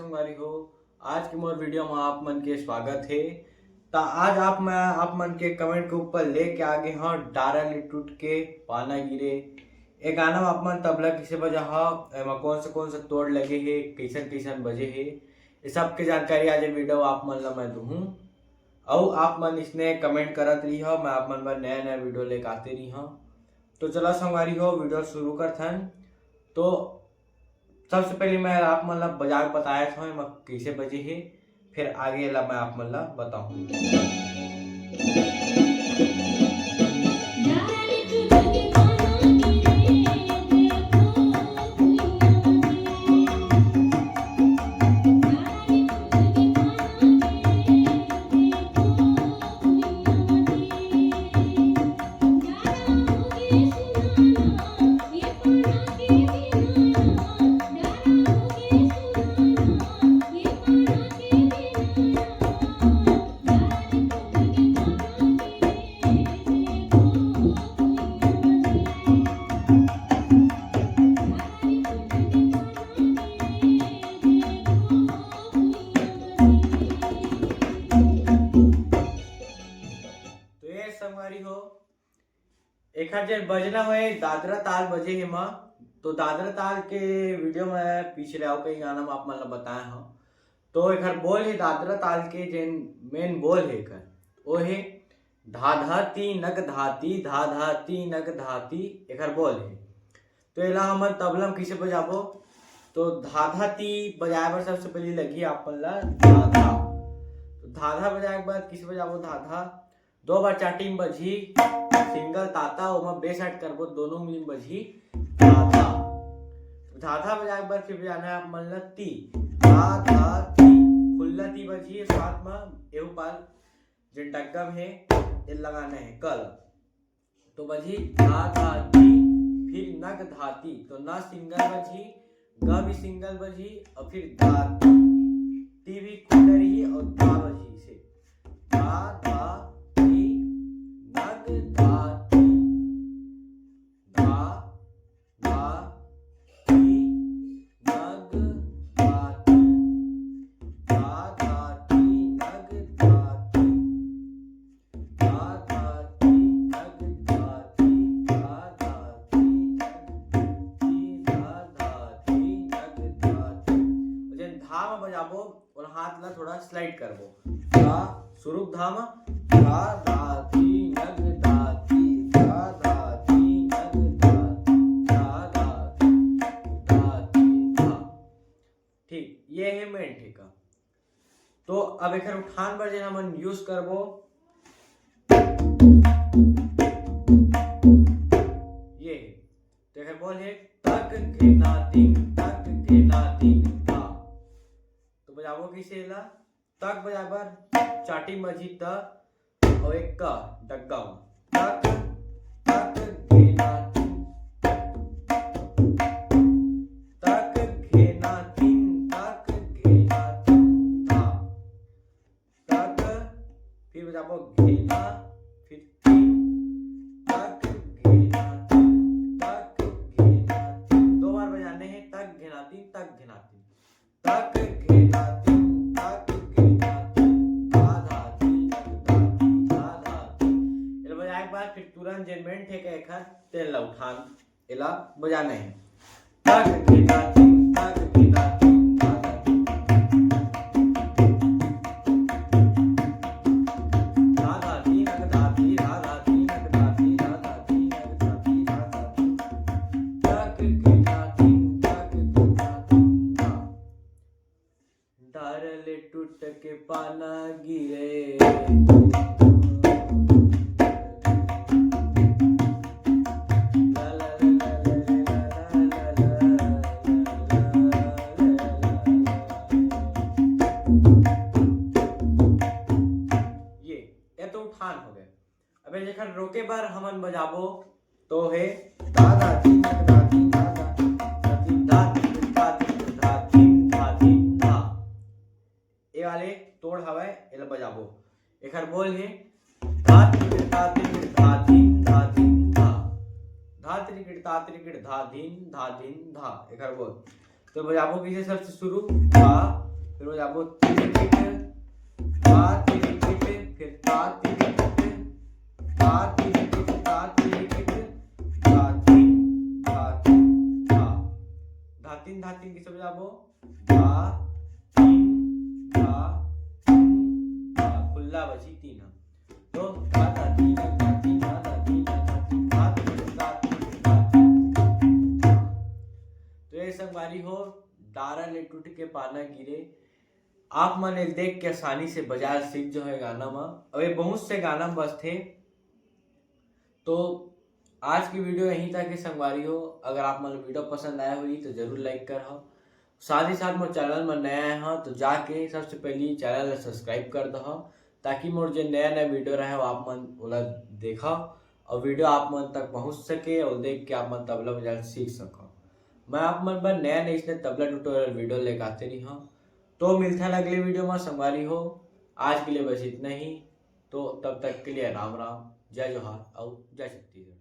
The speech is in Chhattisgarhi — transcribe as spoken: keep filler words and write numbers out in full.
संगवारी हो, आज के मोर वीडियो में आप मन के स्वागत हे। त आज आप मैं आप मन के कमेंट के ऊपर लेके आ गे हव, डारा ले टूट के पाना गिरे। ए गाना में आप मन तबला किसे बजा हव, एमा कौन से कौन से तोड़ लगे हे, कैसन कैसन बजे हे, ये सब के जानकारी आज ये वीडियो आप मन ला मैं दूहूँ। अउ आप मन इसने कमेंट करत रही हो, मैं आप मन बर नया नया वीडियो लेके आते रही हूँ। तो चला संगवारी हो, वीडियो शुरू करथन। तो सबसे पहले मैं आप मन ला बजा के बताया था मैं कैसे बजे हे, फिर आगे ला मैं आप मन ला बताऊँ। तो ये संगवारी हो, एखर जे बजना होए दादरा ताल बजे हे माँ। तो दादरा ताल के वीडियो में पिछले आओ कई गाना में आप मन ला बताए हूँ। तो एखर बोल हे दादरा ताल के, जेन मेन बोल हे एखर, ओ हे धा धा ती नग धाती, धा धा ती नग धाती, एखर बोल हे। तो एला हमन तबला में कइसे बजाबो? तो धाधा ती बजाए बर सबसे पहले लगही आप मन ला धाधा। तो धाधा बजाए के बाद कइसे बजाबो धाधा? दो बार चाटी में बजही, सिंगल ताता, ओमा बेस ऐड करबो, दोनों उंगली में बजही धाधा। तो धाधा बजाए के बाद फिर बजाना है आप मन ला ती, धा धा ती, खुल्ला ती बजही, साथ में एहू पाल जे डग्गा में हे, ये लगाना है कल। तो बजही धा धा ती, फिर नग धाती, तो न सिंगल बजही, ग भी सिंगल बजही और फिर धा ती भी खुल्ला रही और धा बजही से। धा धा ती नग धाती। धा धा ती नग धाती। धा धा ती नग धाती। धा धा ती नग धाती। धा धा ती नग धाती। धा धा ती नग धाती। और जेन धा में बजाबो, ओला हाथ ला थोड़ा स्लाइड करबो। धा, शुरू धा में, धा धा ती नग धाती, धा धा ती नग धाती, धा धा ती, धा ती, धा। ठीक, ये है मेन ठेका। तो अब एकर उठान बर जेन हमन यूज करबो, ये है। तो एकर बोल है तक घेना तिंग, तक घेना तिंग धा। तो बजाबो कइसे एला? तक बजाए बर चाटी मझी त अउ एक क डग्गा म। तक, तक घेना तिंग, तक घेना तिंग, तक घेना तिंग धा। तक, फिर बजाबो घेना, फिर तिंग, तक घेना तिंग, तक घेना तिंग। दो बार बजाने हैं, तक घेना तिंग, तक घेना तिंग। तक घेना तिंग, तक घेना तिंग, धा धा ती नग धाती, धा धा ती। एला बजाए के बाद फिर तुरंत जेन मेन ठेका एखर, तेन ला उठान, एला बजाना है। तक घेना तिंग, तक घेना तिंग, धा धा ती। धा धा ती नग धाती, धा धा ती नग धाती, धा धा ती नग धाती, धा धा ती। तक घेना तिंग, तक घेना तिंग धा। डार ले टूट के पाना गिरे। ये, ये तो उठान हो गए। अबे जेकर रोके बर हमन बजाबो तो हे धा धा ती नग धाती, धा धा ती नग धाती, धा धा ती नग धाती, धा धा ती नग धाती, धा। ए वाले तोड़ हवय, एला बजाबो। एकर बोल हे धा तिरिकिट ता तिरिकिट धा धिन धा धिन धा। धा तिरिकिट ता तिरिकिट धा धिन धा धिन धा। एकर बोल तो बजाबो कइसे? सबसे शुरू धा फिर हो जाबो तिरिकिट, ता तिरिकिट, फिर ता तिरिकिट, ता तिरिकिट, ता तिरिकिट, धा तीन, धा तीन, धा। धा तीन, धा तीन कइसे बजाबो? धा तीन, धा तीन, धा। खुल्ला बजी तीन ह। तो धा, धा तीन, धा तीन, धा, धा तीन, धा तीन, धा तीन, धा तीन, धा तीन। तो ये संगवारी हो, डारा ले टूट के पाना गिरे। आप मन एल देख के आसानी से बजा सीख जो है गाना मा। अब ये बहुत से गाना बजथे। तो आज की वीडियो यहीं तक है संगवारी हो। अगर आप मन वीडियो पसंद आया होही तो जरूर लाइक कर हो। साथ ही साथ मोर चैनल में नया आए हो तो जाके सबसे पहले चैनल ला सब्सक्राइब कर दो, ताकि मोर जो नया नया वीडियो रहे वो आप मन ओला देखो और वीडियो आप मन तक पहुंच सके और देख के आप मन तबला बजाना सीख सको। मैं आप मन बर नया नया इसने तबला ट्यूटोरियल वीडियो लेके आते रही हूँ। तो मिलता है अगले वीडियो में संगवारी हो। आज के लिए बस इतना ही। तो तब तक के लिए राम राम, जय जोहार और जय छत्तीसगढ़।